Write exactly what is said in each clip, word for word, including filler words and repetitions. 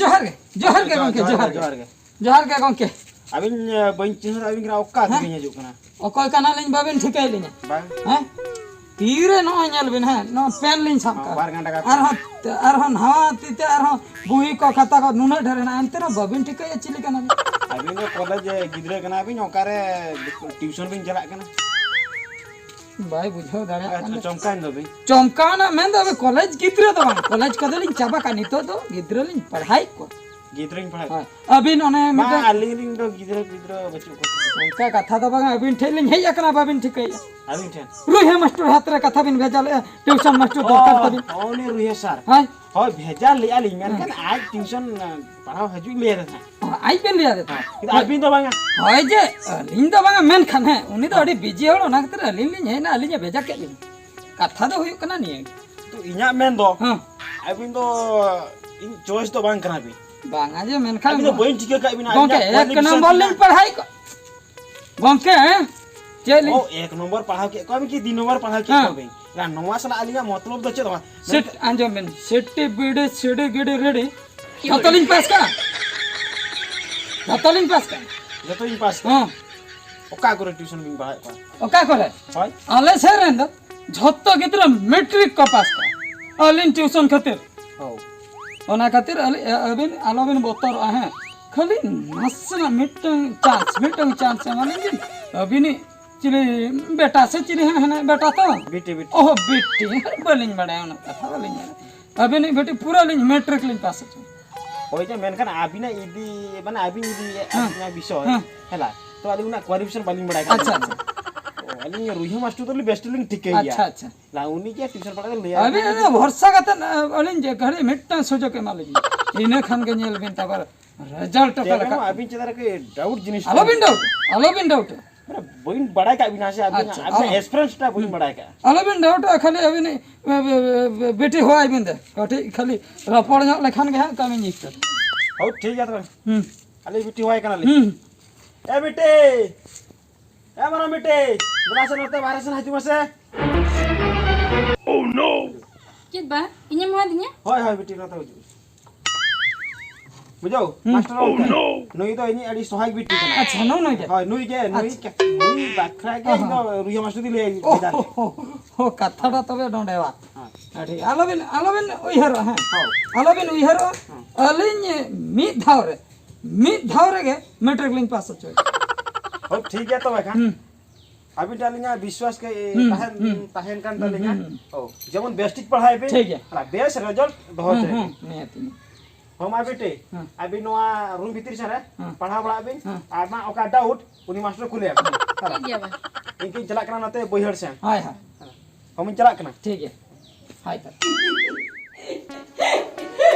ᱡᱚᱦᱟᱨ ᱜᱮ, ᱡᱚᱦᱟᱨ ᱜᱮ ᱜᱚᱢᱠᱮ, ᱡᱚᱦᱟᱨ ᱜᱮ᱾ ᱡᱚᱦᱟᱨ ᱜᱮ ᱜᱚᱢᱠᱮ᱾ ᱟᱹᱵᱤᱱ, ᱮ, ᱵᱟᱹᱧ ᱪᱤᱱᱦᱟᱹᱣ ᱟᱹᱵᱤᱱ ᱠᱟᱱᱟ, ᱚᱠᱟ ᱦᱮᱸ? ᱟᱹᱛᱩ ᱵᱤᱱ ᱦᱤᱡᱩᱜ ᱠᱟᱱᱟ? ᱚᱠᱚᱭ ᱠᱟᱱᱟᱞᱤᱧ ᱵᱟᱵᱤᱱ ᱴᱷᱤᱠᱟᱹᱭᱮᱫ ᱞᱤᱧᱟ? ᱵᱟᱝ᱾ ᱦᱮᱸ? ᱛᱤᱨᱮ ᱱᱚᱜᱼᱚᱭ ᱧᱮᱞ ᱵᱤᱱ, ᱦᱮᱸ, ᱱᱚᱣᱟ ᱯᱮᱱ ᱞᱤᱧ ᱥᱟᱵ ᱦᱚᱸ, ᱠᱟᱜᱼᱟ᱾ ᱵᱟᱨ ᱜᱟᱱᱰᱟ ᱠᱟᱛᱮ᱾ ᱟᱨᱦᱚᱸ, ᱟᱨᱦᱚᱸ ᱱᱟᱣᱟ ᱛᱤ ᱛᱮ ᱟᱨᱦᱚᱸ ᱵᱩᱦᱤ ᱠᱚ, ᱠᱷᱟᱛᱟ ᱠᱚ ᱱᱩᱱᱟᱹᱜ ᱰᱷᱮᱨ ᱦᱮᱱᱟᱜᱼᱟ, ᱮᱱᱛᱮ ᱨᱮᱦᱚᱸ ᱵᱟᱵᱤᱱ ᱴᱷᱤᱠᱟᱹᱭᱮᱫᱼᱟ ᱪᱤᱞᱤ ᱠᱟᱱᱟᱞᱤᱧ᱾ ᱟᱹᱵᱤᱱ ᱫᱚ ᱠᱚᱞᱮᱡᱽ ᱜᱤᱫᱽᱨᱟᱹ ᱠᱟᱱᱟ ᱵᱤᱱ, ᱚᱠᱟᱨᱮ ᱴᱤᱭᱩᱥᱚᱱ ᱵᱤᱱ ᱪᱟᱞᱟᱜ ᱠᱟᱱᱟ? ᱵᱟᱭ ᱵᱩᱡᱷᱟᱹᱣ ᱫᱟᱲᱮᱭᱟᱜ ᱠᱟᱱᱟ᱾ ᱪᱚᱢᱠᱟᱣᱮᱱ ᱫᱚᱵᱤᱱ? ᱪᱚᱢᱠᱟᱣᱱᱟ ᱢᱮᱱ ᱫᱚ ᱟᱵᱮ ᱠᱚᱞᱮᱡᱽ ᱜᱤᱫᱽᱨᱟᱹ ᱫᱚ ᱵᱟᱝ, ᱠᱚᱞᱮᱡᱽ ᱠᱚᱫᱚ ᱞᱤᱧ ᱪᱟᱵᱟ ᱠᱟᱜᱼᱟ, ᱱᱤᱛᱚᱜ ᱫᱚ ᱜᱤᱫᱽᱨᱟᱹ ᱞᱤᱧ ᱯᱟᱲᱦᱟᱣᱮᱫ ᱠᱚᱣᱟ᱾ ᱜᱤᱫᱽᱨᱟᱹᱧ ᱯᱟᱲᱦᱟᱣᱮᱫ ᱦᱳᱭ᱾ ᱠᱚᱣᱟ? ᱟᱹᱵᱤᱱ ᱚᱱᱮ ᱵᱟᱝ, ᱢᱤᱫᱴᱮᱱ ᱟᱹᱞᱤᱧ ᱨᱤᱱ ᱫᱚ ᱜᱤᱫᱽᱨᱟᱹ ᱯᱤᱫᱽᱨᱟᱹ ᱵᱟᱹᱪᱩᱜ ᱠᱚᱣᱟ᱾ ᱚᱱᱠᱟ ᱠᱟᱛᱷᱟ ᱫᱚ ᱵᱟᱝᱟ, ᱟᱹᱵᱤᱱ ᱴᱷᱮᱱ ᱞᱤᱧ ᱦᱮᱡ ᱟᱠᱟᱱᱟ, ᱵᱟᱵᱤᱱ ᱴᱷᱤᱠᱟᱹᱭᱮᱫᱼᱟ᱾ ᱟᱹᱵᱤᱱ ᱴᱷᱮᱱ? ᱨᱩᱭᱦᱟᱹ ᱢᱟᱥᱴᱚᱨ ᱦᱟᱛ ᱨᱮ ᱠᱟᱛᱷᱟ ᱵᱤᱱ ᱵᱷᱮᱡᱟ ᱞᱮᱫᱼᱟ, ᱴᱤᱭᱩᱥᱚᱱ ᱢᱟᱥᱴᱚᱨ ᱫᱚᱨᱠᱟᱨ ᱚ, ᱛᱟᱵᱤᱱ᱾ ᱩᱱᱤ ᱨᱩᱭᱦᱟᱹ ᱥᱟᱨ᱾ ᱦᱳᱭ᱾ ᱦᱳᱭ, ᱵᱷᱮᱡᱟ ᱞᱮᱫᱼᱟ ᱞᱤᱧ, ᱢᱮᱱᱠᱷᱟᱱ ᱦᱮᱸ᱾ ᱟᱡ ᱴᱤᱭᱩᱥᱚᱱ ᱯᱟᱲᱦᱟᱣ ᱦᱤᱡᱩᱜ ᱞᱟᱹᱭ ᱟᱫᱮ ᱛᱟᱦᱮᱸᱫ᱾ ᱚ, ᱟᱡ ᱵᱮᱱ ᱞᱟᱹᱭ ᱟᱫᱮ ᱛᱟᱦᱮᱸᱫ? ᱠᱤᱱᱛᱩ ᱟᱹᱵᱤᱱ ᱫᱚ ᱵᱟᱝᱟ᱾ ᱦᱳᱭ ᱡᱮ, ᱟᱹᱞᱤᱧ ᱫᱚ ᱵᱟᱝᱟ, ᱢᱮᱱᱠᱷᱟᱱ ᱦᱮᱸ, ᱩᱱᱤ ᱫᱚ ᱦᱮᱸ᱾ ᱟᱹᱰᱤ ᱵᱤᱡᱤ ᱦᱚᱲ, ᱚᱱᱟ ᱠᱷᱟᱹᱛᱤᱨ ᱟᱹᱞᱤᱧ ᱞᱤᱧ ᱦᱮᱡ ᱮᱱᱟ, ᱟᱹᱞᱤᱧᱮ ᱵᱷᱮᱡᱟ ᱠᱮᱫ ᱞᱤᱧᱟ᱾ ᱠᱟᱛᱷᱟ ᱫᱚ ᱦᱩᱭᱩᱜ ᱠᱟᱱᱟ ᱱᱤᱭᱟᱹ ᱜᱮ᱾ ᱛᱚ ᱤᱧᱟᱹᱜ ᱢᱮᱱ ᱫᱚ, ᱦᱮᱸ᱾ ᱟᱹᱵᱤᱱ ᱫᱚ ᱤᱧ ᱪᱚᱭᱮᱥ ᱫᱚ ᱵᱟᱝ ᱠᱟᱱᱟ ᱵᱤᱱ᱾ ᱵᱟᱝᱟ ᱡᱮ, ᱢᱮᱱᱠᱷᱟᱱ ᱟᱹᱵᱤᱱ ᱫᱚ ᱵᱟᱹᱧ ᱴᱷᱤᱠᱟᱹ ᱠᱟᱜ ᱵᱤᱱᱟ, ᱜᱚᱢᱠᱮ, ᱟᱹᱵᱤᱱᱟᱜ ᱮᱠ qualification ᱱᱚᱢᱵᱚᱨ ᱛᱤᱱᱟᱹᱜ? ᱞᱤᱧ ᱯᱟᱲᱦᱟᱣᱮᱫ ᱠᱚ-, ᱜᱚᱢᱠᱮ, ᱦᱮᱸ? ᱪᱮᱫ ᱞᱤᱧ ᱚ, ᱮᱠ ᱱᱚᱢᱵᱚᱨ ᱯᱟᱲᱦᱟᱣ ᱠᱮᱫ ᱠᱚᱣᱟ ᱵᱤᱱ ᱠᱤ ᱫᱩ ᱱᱚᱢᱵᱚᱨ ᱯᱟᱲᱦᱟᱣ ᱠᱮᱫ ᱦᱮᱸ᱾ ᱠᱚᱣᱟ ᱵᱤᱱ? ᱟᱨ ᱱᱚᱣᱟ ᱥᱟᱞᱟᱜ ᱟᱹᱞᱤᱧᱟᱜ ᱢᱚᱛᱞᱚᱵ ᱫᱚ ᱪᱮᱫ ᱦᱚᱸ ᱵᱟᱝ᱾ ᱥᱮᱴ, ᱟᱸᱡᱚᱢ ᱵᱤᱱ, ᱥᱮᱴᱤ ᱵᱤᱰᱤ ᱥᱤᱰᱤ ᱜᱤᱰᱤ ᱨᱮᱰᱤ, ᱡᱷᱚᱛᱚ ᱞᱤᱧ ᱯᱟᱥ ᱠᱟᱜᱼᱟ᱾ ᱡᱷᱚᱛᱚ ᱞᱤᱧ ᱯᱟᱥ ᱠᱟᱜᱼᱟ᱾ ᱡᱷᱚᱛᱚ ᱞᱤᱧ ᱯᱟᱥ ᱠᱟᱜᱼᱟ᱾ ᱦᱮᱸ᱾ ᱚᱠᱟ ᱠᱚᱨᱮ ᱴᱤᱭᱩᱥᱚᱱ ᱵᱤᱱ ᱯᱟᱲᱦᱟᱣᱮᱫ ᱠᱚᱣᱟ? ᱚᱠᱟ ᱠᱚᱨᱮ? ᱦᱳᱭ᱾ ᱟᱞᱮ ᱥᱮᱫ ᱨᱮᱱ ᱫᱚ ᱡᱷᱚᱛᱚ ᱜᱤᱫᱽᱨᱟᱹ ᱢᱮᱴᱨᱤᱠ ᱠᱚ ᱯᱟᱥ ᱠᱟᱜᱼᱟ, ᱟᱹᱞᱤᱧ ᱴᱤᱭᱩᱥᱚᱱ ᱠᱷᱟᱹᱛᱤᱨ᱾ ᱦᱳᱭ᱾ ᱚᱱᱟ ᱠᱷᱟᱹᱛᱤᱨ ᱟᱹᱞᱤᱧ, ᱟᱹᱵᱤᱱ ᱟᱞᱚᱵᱤᱱ ᱵᱚᱛᱚᱨᱚᱜᱼᱟ, ᱦᱮᱸ᱾ ᱠᱷᱟᱹᱞᱤ ᱱᱟᱥᱮᱱᱟᱜ ᱢᱤᱫᱴᱟᱝ ᱪᱟᱱᱥ, ᱢᱤᱫᱴᱟᱝ ᱪᱟᱱᱥ ᱮᱢᱟᱞᱤᱧ ᱵᱤᱱ᱾ ᱟᱹᱵᱤᱱᱤᱡ ᱪᱤᱞᱤ ᱵᱮᱴᱟ ᱥᱮ ᱪᱤᱞᱤ ᱦᱟᱸᱜ ᱦᱮᱱᱟᱭ, ᱵᱮᱴᱟ ᱛᱚ? ᱵᱤᱴᱤ, ᱵᱤᱴᱤ᱾ ᱚᱦᱚ, ᱵᱤᱴᱤ᱾ ᱵᱟᱹᱞᱤᱧ ᱵᱟᱲᱟᱭᱟ, ᱩᱱᱟᱹᱜ ᱠᱟᱛᱷᱟ ᱵᱟᱹᱞᱤᱧ ᱵᱟᱲᱟᱭᱟ᱾ ᱟᱹᱵᱤᱱᱤᱡ ᱵᱤᱴᱤ ᱯᱩᱨᱟᱹ ᱞᱤᱧ ᱢᱮᱴᱨᱤᱠ ᱞᱤᱧ ᱯᱟᱥ ᱦᱚᱪᱚ᱾ ᱦᱳᱭ ᱡᱮ, ᱢᱮᱱᱠᱷᱟᱱ ᱟᱹᱵᱤᱱᱟᱜ ᱤᱫᱤ, ᱢᱟᱱᱮ ᱟᱹᱵᱤᱱ ᱤᱫᱤ ᱦᱮᱸ᱾ ᱟᱹᱵᱤᱱᱟᱜ ᱵᱤᱥᱚᱭ, ᱦᱮᱸ᱾ ᱦᱮᱞᱟ, ᱛᱚ ᱟᱹᱞᱤᱧ ᱩᱱᱟᱹᱜ ᱠᱚᱣᱟᱞᱤᱯᱷᱤᱠᱮᱥᱚᱱ ᱵᱟᱹᱞᱤᱧ ᱵᱟᱲᱟᱭ ᱠᱟᱱ ᱟᱪᱪᱷᱟ, ᱛᱟᱦᱮᱸᱱᱟ᱾ ᱟᱪᱪᱷᱟ᱾ ᱛᱚ ᱟᱹᱞᱤᱧ ᱨᱩᱭᱦᱟᱹ ᱢᱟᱥᱴᱟᱨ ᱫᱚᱞᱤᱧ ᱵᱮᱥ ᱴᱷᱤᱠ ᱞᱤᱧ ᱴᱷᱤᱠᱟᱹᱭ ᱜᱮᱭᱟ᱾ ᱟᱪᱪᱷᱟ, ᱟᱪᱪᱷᱟ᱾ ᱞᱟ, ᱩᱱᱤ ᱜᱮ ᱴᱤᱭᱩᱥᱚᱱ ᱯᱟᱲᱦᱟᱣ ᱫᱚ ᱞᱟᱹᱭᱟ ᱟᱹᱵᱤᱱ ᱟᱹᱞᱤᱧ ᱫᱚ ᱵᱷᱚᱨᱥᱟ ᱠᱟᱛᱮ, ᱟᱹᱞᱤᱧ ᱡᱮ ᱜᱷᱟᱹᱲᱤᱡ ᱢᱤᱫᱴᱟᱝ ᱥᱩᱡᱳᱜᱽ ᱮᱢᱟ ᱞᱤᱧ ᱵᱤᱱ, ᱤᱱᱟᱹ ᱠᱷᱟᱱ ᱜᱮ ᱧᱮᱞ ᱵᱤᱱ ᱛᱟᱯᱚᱨ ᱨᱮᱡᱟᱞᱴ ᱚᱠᱟ ᱪᱮᱫ ᱞᱮᱠᱟ? ᱨᱮᱦᱚᱸ ᱟᱹᱵᱤᱱ ᱪᱮᱛᱟᱱ ᱨᱮ ᱠᱟᱹᱡ ᱰᱟᱣᱩᱴ ᱡᱤᱱᱤᱥ ᱟᱞᱚᱵᱤᱱ ᱛᱟᱦᱮᱸ ᱰᱟᱣᱩᱴ, ᱟᱞᱚᱵᱤᱱ ᱰᱟᱣᱩᱴ᱾ ᱢᱟᱱᱮ ᱵᱟᱹᱧ ᱵᱟᱲᱟᱭ ᱠᱟᱜ ᱵᱤᱱᱟ ᱥᱮ ᱟᱹᱵᱤᱱ, ᱟᱪᱪᱷᱟ, ᱟᱹᱵᱤᱱᱟᱜ ᱟᱞᱚ-, ᱮᱠᱥᱯᱮᱨᱤᱭᱮᱱᱥ ᱴᱟ ᱵᱟᱹᱧ ᱦᱩᱸ᱾ ᱵᱟᱲᱟᱭ ᱠᱟᱜᱼᱟ᱾ ᱟᱞᱚᱵᱤᱱ ᱰᱟᱣᱩᱴᱚᱜᱼᱟ, ᱠᱷᱟᱹᱞᱤ ᱟᱹᱵᱤᱱ ᱵᱮ-, ᱵᱮ-, ᱵᱮ-, ᱵᱮᱴᱤ ᱦᱚᱦᱚᱣᱟᱭ ᱵᱤᱱ ᱫᱮ, ᱠᱟᱹᱴᱤᱡ ᱠᱷᱟᱹᱞᱤ ᱨᱚᱯᱚᱲ ᱧᱚᱜ ᱞᱮᱠᱷᱟᱱ ᱜᱮ ᱦᱟᱸᱜ ᱠᱟᱹᱢᱤ ᱧᱤᱠ ᱠᱟᱱᱟ᱾ ᱦᱳᱭ, ᱴᱷᱤᱠ ᱜᱮᱭᱟ ᱛᱚᱵᱮ᱾ ᱦᱩᱸ᱾ ᱟᱞᱮ ᱵᱤᱴᱤ ᱦᱚᱦᱚᱣᱟᱭ ᱠᱟᱱᱟᱞᱤᱧ᱾ ᱦᱩᱸ᱾ ᱮ ᱵᱤᱴᱤ! ᱮ ᱢᱟᱨᱟᱝ ᱵᱤᱴᱤ! ᱫᱮᱞᱟ ᱥᱮ ᱱᱚᱛᱮ ᱵᱟᱦᱨᱮ ᱥᱮᱱ ᱦᱤᱡᱩᱜ ᱢᱮᱥᱮ᱾ ᱪᱮᱫ ᱵᱟ? ᱤᱧᱮᱢ ᱦᱚᱦᱚᱣᱟᱫᱤᱧᱟ? ᱦᱳᱭ, ᱦᱳᱭ, ᱵᱤᱴᱤ, ᱱᱚᱛᱮ ᱦᱤᱡᱩᱜ ᱢᱮ᱾ ᱵᱩᱡᱷᱟᱹᱣ? ᱦᱩᱸ᱾ ᱢᱟᱥᱴᱟᱨ ᱜᱚᱢᱠᱮ, ᱱᱩᱭ ᱫᱚ ᱤᱧᱤᱡ ᱟᱹᱰᱤ ᱥᱚᱦᱟᱭ ᱵᱤᱴᱤ ᱠᱟᱱᱟᱭ᱾ ᱟᱪᱪᱷᱟ, ᱱᱩᱭ, ᱱᱩᱭ ᱜᱮ? ᱦᱳᱭ, ᱱᱩᱭ ᱜᱮ, ᱱᱩᱭ ᱟᱪᱪᱷᱟ᱾ ᱠᱟ-, ᱱᱩᱭ ᱵᱟᱠᱷᱨᱟ ᱜᱮ ᱤᱧ ᱫᱚ ᱚ ᱦᱚᱸ᱾ ᱨᱩᱭᱦᱟᱹ ᱢᱟᱥᱴᱟᱨ ᱫᱚᱧ ᱞᱟᱹᱭ ᱚ ᱵᱷᱮᱡᱟ ᱞᱮᱫ᱾ ᱦᱚ, ᱦᱚ, ᱦᱚ, ᱠᱟᱛᱷᱟᱴᱟ ᱛᱚᱵᱮ ᱱᱚᱰᱮᱣᱟ᱾ ᱦᱮᱸ᱾ ᱟᱹᱰᱤ, ᱟᱞᱚᱵᱤᱱ, ᱟᱞᱚᱵᱤᱱ ᱩᱭᱦᱟᱹᱨᱚᱜᱼᱟ, ᱦᱮᱸ᱾ ᱦᱳᱭ᱾ ᱟᱞᱚᱵᱤᱱ ᱩᱭᱦᱟᱹᱨᱚᱜᱼᱟ᱾ ᱦᱮᱸ᱾ ᱟᱹᱞᱤᱧ ᱢᱤᱫ ᱫᱷᱟᱣ ᱨᱮ, ᱢᱤᱫ ᱫᱷᱟᱣ ᱨᱮᱜᱮ ᱢᱮᱴᱨᱤᱠ ᱞᱤᱧ ᱯᱟᱥ ᱦᱚᱪᱚᱭᱮᱫ᱾ ᱦᱳᱭ, ᱴᱷᱤᱠ ᱜᱮᱭᱟ ᱛᱚᱵᱮ ᱠᱷᱟᱱ᱾ ᱦᱩᱸ᱾ ᱟᱹᱵᱤᱱ ᱴᱷᱮᱱ ᱟᱹᱞᱤᱧᱟᱜ ᱵᱤᱥᱣᱟᱥ ᱜᱮ ᱦᱩᱸ, ᱛᱟᱦᱮᱱ, ᱦᱩᱸ᱾ ᱛᱟᱦᱮᱱ ᱠᱟᱱ ᱦᱩᱸ, ᱛᱟᱹᱞᱤᱧᱟ᱾ ᱦᱩᱸ, ᱦᱩᱸ᱾ ᱦᱳᱭ, ᱡᱮᱢᱚᱱ ᱵᱮᱥ ᱴᱷᱤᱠ ᱯᱟᱲᱦᱟᱣ ᱵᱤᱱ᱾ ᱴᱷᱤᱠ ᱜᱮᱭᱟ᱾ ᱟᱨ ᱵᱮᱥ ᱨᱮᱡᱟᱞᱴ ᱫᱚᱦᱚ ᱦᱩᱸ, ᱦᱚᱪᱚᱭ ᱦᱩᱸ, ᱵᱤᱱ᱾ ᱱᱤᱦᱟᱹᱛ, ᱱᱤᱦᱟᱹᱛ᱾ ᱦᱚᱸ, ᱢᱟ ᱵᱤᱴᱤ, ᱦᱮᱸ᱾ ᱟᱹᱵᱤᱱ ᱱᱚᱣᱟ ᱨᱩᱢ ᱵᱷᱤᱛᱤᱨ ᱥᱮᱫ ᱨᱮ ᱦᱮᱸ᱾ ᱯᱟᱲᱦᱟᱣ ᱵᱟᱲᱟᱜ ᱵᱤᱱ᱾ ᱦᱮᱸ᱾ ᱟᱨ ᱢᱟ ᱚᱠᱟ ᱰᱟᱣᱩᱴ, ᱩᱱᱤ ᱢᱟᱥᱴᱟᱨ ᱠᱩᱞᱤᱭᱮᱢ᱾ ᱴᱷᱤᱠ ᱜᱮᱭᱟ ᱵᱟ᱾ ᱤᱧ ᱠᱤᱧ ᱪᱟᱞᱟᱜ ᱠᱟᱱᱟ ᱱᱚᱛᱮ ᱵᱟᱹᱭᱦᱟᱹᱲ ᱥᱮᱱ᱾ ᱦᱳᱭ, ᱦᱳᱭ᱾ ᱦᱚᱸ, ᱤᱧ ᱪᱟᱞᱟᱜ ᱠᱟᱱᱟ᱾ ᱴᱷᱤᱠ ᱜᱮᱭᱟ᱾ ᱦᱳᱭ ᱛᱚ᱾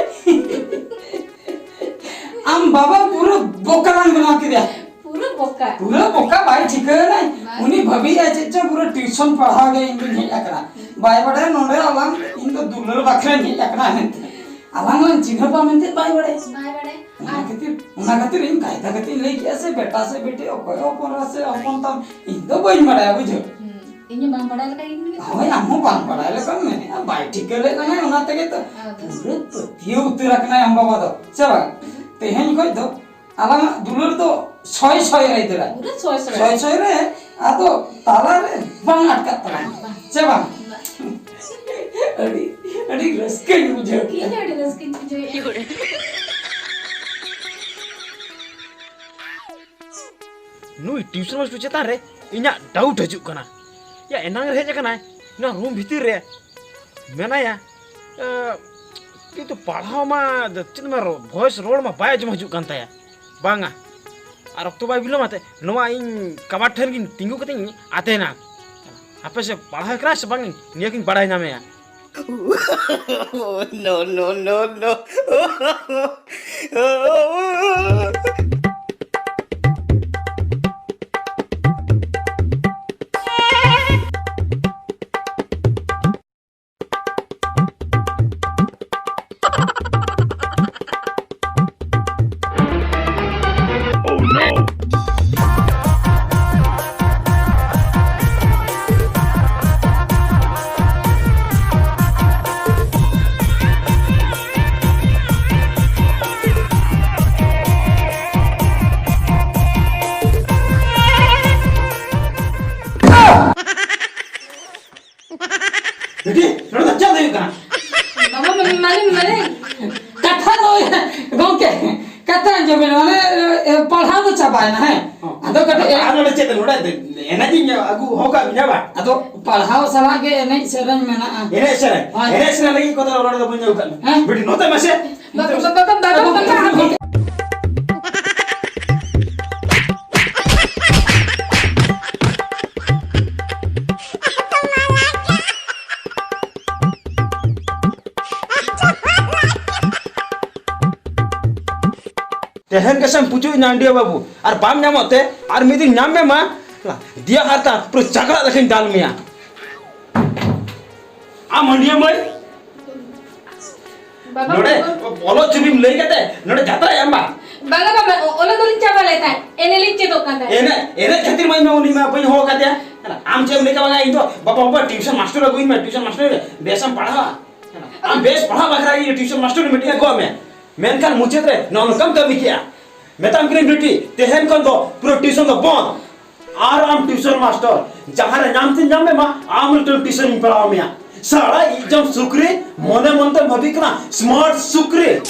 ᱟᱢ ᱵᱟᱵᱟ ᱯᱩᱨᱟᱹ ᱵᱚᱠᱟ ᱞᱟᱝ ᱵᱮᱱᱟᱣ ᱠᱮᱫᱮᱭᱟ᱾ ᱯᱩᱨᱟᱹ ᱵᱚᱠᱟ᱾ ᱯᱩᱨᱟᱹ ᱵᱚᱠᱟ, ᱵᱟᱭ ᱴᱷᱤᱠᱟᱹᱭᱮᱱᱟᱭ᱾ ᱵᱟᱭ᱾ ᱩᱱᱤ ᱵᱷᱟᱹᱵᱤᱭᱮᱫᱼᱟᱭ ᱪᱮᱫ ᱪᱚ ᱯᱩᱨᱟᱹ ᱴᱤᱭᱩᱥᱚᱱ ᱯᱟᱲᱦᱟᱣ ᱜᱮ ᱤᱧ ᱫᱩᱧ ᱦᱮᱡ ᱟᱠᱟᱱᱟ᱾ ᱦᱩᱸ᱾ ᱵᱟᱭ ᱵᱟᱰᱟᱭᱟ ᱱᱚᱰᱮ ᱟᱞᱟᱝ, ᱤᱧ ᱫᱚ ᱫᱩᱞᱟᱹᱲ ᱵᱟᱠᱷᱨᱟᱧ ᱦᱮᱡ ᱟᱠᱟᱱᱟ ᱢᱮᱱᱛᱮ᱾ ᱟᱞᱟᱝ ᱞᱟᱝ ᱪᱤᱱᱦᱟᱹᱯᱟ ᱢᱮᱱᱛᱮ ᱵᱟᱭ ᱵᱟᱲᱟᱭᱟ᱾ ᱵᱟᱭ ᱵᱟᱲᱟᱭᱟ᱾ ᱚᱱᱟ ᱟᱨ ᱠᱷᱟᱹᱛᱤᱨ, ᱚᱱᱟ ᱠᱷᱟᱹᱛᱤᱨ ᱤᱧ ᱠᱟᱭᱫᱟ ᱠᱟᱛᱮ ᱤᱧ ᱞᱟᱹᱭ ᱠᱮᱜᱼᱟ ᱥᱮ, ᱵᱮᱴᱟ ᱥᱮ ᱵᱮᱴᱤ, ᱚᱠᱚᱭ ᱦᱚᱯᱚᱱ ᱮᱨᱟ ᱥᱮ ᱦᱚᱯᱚᱱ ᱛᱟᱢ, ᱤᱧ ᱫᱚ ᱵᱟᱹᱧ ᱵᱟᱲᱟᱭᱟ, ᱵᱩᱡᱷᱟᱹᱣ᱾ ᱦᱩᱸ, ᱤᱧ ᱦᱚᱸ ᱵᱟᱝ ᱵᱟᱲᱟᱭ ᱞᱮᱠᱟ ᱜᱤᱧ ᱢᱮᱱᱮᱫ ᱛᱟᱦᱮᱸ᱾ ᱦᱳᱭ, ᱟᱢ ᱦᱚᱸ ᱵᱟᱝ ᱵᱟᱲᱟᱭ ᱞᱮᱠᱟᱢ ᱢᱮᱱᱮᱫᱼᱟ, ᱵᱟᱭ ᱴᱷᱤᱠᱟᱹ ᱞᱮᱫ ᱢᱮᱭᱟ, ᱚᱱᱟ ᱛᱮᱜᱮ ᱛᱚ᱾ ᱦᱳᱭ᱾ ᱯᱩᱨᱟᱹ ᱯᱟᱹᱛᱭᱟᱹᱣ ᱩᱛᱟᱹᱨ ᱟᱠᱟᱱᱟᱭ ᱟᱢ ᱵᱟᱵᱟ ᱫᱚ, ᱥᱮ ᱵᱟᱝ? ᱦᱩᱸ᱾ ᱛᱮᱦᱮᱧ ᱠᱷᱚᱡ ᱫᱚ ᱟᱞᱟᱝᱟᱜ ᱫᱩᱞᱟᱹᱲ ᱫᱚ ᱥᱚᱭ ᱥᱚᱭ ᱨᱮᱭ ᱫᱟᱹᱲᱟ᱾ ᱯᱩᱨᱟᱹ ᱥᱚᱭ ᱥᱚᱭ᱾ ᱥᱚᱭ ᱥᱚᱭ ᱨᱮ, ᱟᱫᱚ ᱛᱟᱞᱟ ᱨᱮ ᱵᱟᱝ ᱟᱴᱠᱟᱜ ᱛᱟᱞᱟᱝᱟ᱾ ᱵᱟᱝ᱾ ᱥᱮ ᱵᱟᱝ? ᱵᱟᱝ᱾ ᱟᱹᱰᱤ, ᱟᱹᱰᱤ ᱨᱟᱹᱥᱠᱟᱹᱧ ᱵᱩᱡᱷᱟᱹᱣ ᱠᱮᱫᱟ᱾ ᱤᱧ ᱦᱚᱸ ᱟᱹᱰᱤ ᱨᱟᱹᱥᱠᱟᱹᱧ ᱵᱩᱡᱷᱟᱹᱣᱮᱫᱼᱟ᱾ ᱱᱩᱭ ᱴᱤᱭᱩᱥᱚᱱ ᱢᱟᱥᱴᱟᱨ ᱪᱮᱛᱟᱱ ᱨᱮ ᱤᱧᱟᱹᱜ ᱰᱟᱣᱩᱴ ᱦᱤᱡᱩᱜ ᱠᱟᱱᱟ᱾ ᱭᱟ, ᱮᱱᱟᱝ ᱨᱮ ᱦᱮᱡ ᱟᱠᱟᱱᱟᱭ, ᱱᱚᱣᱟ ᱨᱩᱢ ᱵᱷᱤᱛᱤᱨ ᱨᱮ ᱢᱮᱱᱟᱭᱟ, ᱮ, ᱠᱤᱱᱛᱩ ᱯᱟᱲᱦᱟᱣ ᱢᱟ, ᱪᱮᱫ ᱢᱟ ᱨᱚ-, ᱵᱷᱚᱭᱮᱥ ᱨᱚᱲ ᱢᱟ ᱵᱟᱭ ᱟᱸᱡᱚᱢ ᱦᱤᱡᱩᱜ ᱠᱟᱱ ᱛᱟᱭᱟ᱾ ᱵᱟᱝᱟ, ᱟᱨ ᱚᱠᱛᱚ ᱵᱟᱭ ᱵᱤᱞᱚᱢᱟ ᱛᱮ, ᱱᱚᱣᱟ ᱤᱧ ᱠᱟᱵᱟᱰ ᱴᱷᱮᱱ ᱜᱤᱧ ᱛᱤᱸᱜᱩ ᱠᱟᱛᱮ ᱤᱧ ᱟᱛᱮᱱᱟ᱾ ᱦᱟᱯᱮ ᱥᱮ ᱯᱟᱲᱦᱟᱣ ᱠᱟᱱᱟ ᱥᱮ ᱵᱟᱝ, ᱱᱤᱭᱟᱹ ᱜᱤᱧ ᱵᱟᱲᱟᱭ ᱧᱟᱢᱮᱭᱟ᱾ No, no, no, no. ᱯᱟᱲᱦᱟᱣ ᱫᱚ ᱪᱟᱵᱟᱭᱮᱱᱟ, ᱦᱮᱸ᱾ ᱟᱫᱚ ᱠᱟᱹᱴᱤᱡ ᱟᱨ ᱱᱚᱰᱮ ᱪᱮᱫ, ᱱᱚᱰᱮ ᱮᱱᱮᱡ ᱤᱧ ᱟᱹᱜᱩ ᱦᱚ ᱠᱟᱜ ᱢᱮᱭᱟ ᱵᱟ? ᱟᱫᱚ ᱯᱟᱲᱦᱟᱣ ᱥᱟᱞᱟᱜ ᱜᱮ ᱮᱱᱮᱡ ᱥᱮᱨᱮᱧ ᱢᱮᱱᱟᱜᱼᱟ᱾ ᱮᱱᱮᱡ ᱥᱮᱨᱮᱧ? ᱦᱳᱭ᱾ ᱮᱱᱮᱡ ᱥᱮᱨᱮᱧ ᱞᱟᱹᱜᱤᱫ ᱠᱚᱫᱚ ᱱᱚᱰᱮ ᱫᱚ ᱵᱟᱹᱧ ᱟᱹᱜᱩ ᱠᱟᱜ ᱢᱮᱭᱟ᱾ ᱦᱮᱸ? ᱵᱤᱴᱤ, ᱱᱚᱛᱮ ᱢᱟᱥᱮ᱾ ᱵᱟᱵᱟ, ᱵᱟᱵᱟ, ᱵᱟᱵᱟ, ᱵᱟᱵᱟ, ᱵᱟᱵᱟ᱾ ᱛᱮᱦᱮᱧ ᱜᱮᱥᱮᱢ ᱯᱩᱡᱩᱡ ᱮᱱᱟ ᱟᱹᱱᱰᱤᱭᱟᱹ ᱵᱟᱹᱵᱩ, ᱟᱨ ᱵᱟᱢ ᱧᱟᱢᱚᱜ ᱛᱮ ᱟᱨ ᱢᱤᱫ ᱫᱤᱱ ᱧᱟᱢ ᱢᱮ ᱢᱟ, ᱫᱤᱭᱟ ᱦᱟᱨᱛᱟ ᱯᱩᱨᱟᱹ ᱪᱟᱜᱲᱟ ᱞᱮᱠᱟᱧ ᱫᱟᱞ ᱢᱮᱭᱟ᱾ ᱟᱢ ᱟᱹᱱᱰᱤᱭᱟᱹ ᱢᱟᱹᱭ, ᱵᱟᱵᱟ, ᱱᱚᱰᱮ ᱵᱟᱵᱟ᱾ ᱚᱞᱚᱜ ᱪᱷᱚᱵᱤᱢ ᱞᱟᱹᱭ ᱠᱟᱛᱮ ᱱᱚᱰᱮ ᱡᱟᱛᱨᱟᱭ ᱮᱢ ᱵᱟ? ᱵᱟᱝᱟ ᱵᱟᱵᱟ, ᱚ-, ᱚᱞᱚᱜ ᱫᱚᱞᱤᱧ ᱪᱟᱵᱟ ᱞᱮᱫ ᱛᱟᱦᱮᱸᱫ, ᱮᱱᱮᱡ ᱞᱤᱧ ᱪᱮᱫᱚᱜ ᱠᱟᱱ ᱛᱟᱦᱮᱸᱫ᱾ ᱮᱱᱮᱡ, ᱮᱱᱮᱡ ᱠᱷᱟᱹᱛᱤᱨ ᱢᱟ ᱤᱧ ᱢᱟ ᱩᱱᱤ ᱢᱟ ᱵᱟᱹᱧ ᱦᱚᱦᱚ ᱠᱟᱫᱮᱭᱟ᱾ ᱟᱢ ᱪᱮᱫ ᱮᱢ ᱞᱟᱹᱭ ᱠᱟᱜ ᱵᱟᱝᱟ, ᱤᱧ ᱫᱚ, "ᱵᱟᱵᱟ, ᱵᱟᱵᱟ, ᱴᱤᱭᱩᱥᱚᱱ ᱢᱟᱥᱴᱟᱨ ᱟᱹᱜᱩᱭ ᱢᱮ, ᱴᱤᱭᱩᱥᱚᱱ ᱢᱟᱥᱴᱟᱨ ᱵᱮᱥ ᱮᱢ ᱯᱟᱲᱦᱟᱣᱟ, ᱟᱢ ᱵᱮᱥ ᱯᱟᱲᱦᱟᱣ ᱵᱟᱠᱷᱨᱟ ᱤᱧ ᱴᱤᱭᱩᱥᱚᱱ ᱢᱟᱥᱴᱟᱨ ᱢᱤᱫᱴᱮᱱ ᱟᱹᱜᱩᱣᱟᱜ ᱢᱮ᱾" ᱢᱮᱱᱠᱷᱟᱱ ᱢᱩᱪᱟᱹᱫ ᱨᱮ ᱱᱚᱜᱼᱚ ᱱᱚᱝᱠᱟᱢ ᱠᱟᱹᱢᱤ ᱠᱮᱜᱼᱟ᱾ ᱢᱮᱛᱟᱢ ᱠᱟᱹᱱᱟᱹᱧ ᱵᱤᱴᱤ, ᱛᱮᱦᱮᱧ ᱠᱷᱚᱱ ᱫᱚ ᱯᱩᱨᱟᱹ ᱴᱤᱭᱩᱥᱚᱱ ᱫᱚ ᱵᱚᱱᱫ᱾ ᱟᱨ ᱟᱢ ᱴᱤᱭᱩᱥᱚᱱ ᱢᱟᱥᱴᱟᱨ ᱡᱟᱦᱟᱸ ᱨᱮ ᱧᱟᱢ ᱛᱮ ᱧᱟᱢ ᱢᱮ ᱢᱟ, ᱟᱢ ᱢᱤᱫᱴᱟᱝ ᱴᱤᱭᱩᱥᱚᱱ ᱤᱧ ᱯᱟᱲᱦᱟᱣ ᱢᱮᱭᱟ᱾ ᱥᱟᱲᱟ ᱤᱡᱚᱢ ᱥᱩᱠᱨᱤ, ᱢᱚᱱᱮ ᱢᱚᱱᱮ ᱛᱮᱢ ᱵᱷᱟᱹᱵᱤ ᱠᱟᱱᱟ ᱥᱢᱟᱨᱴ ᱥᱩᱠᱨᱤ᱾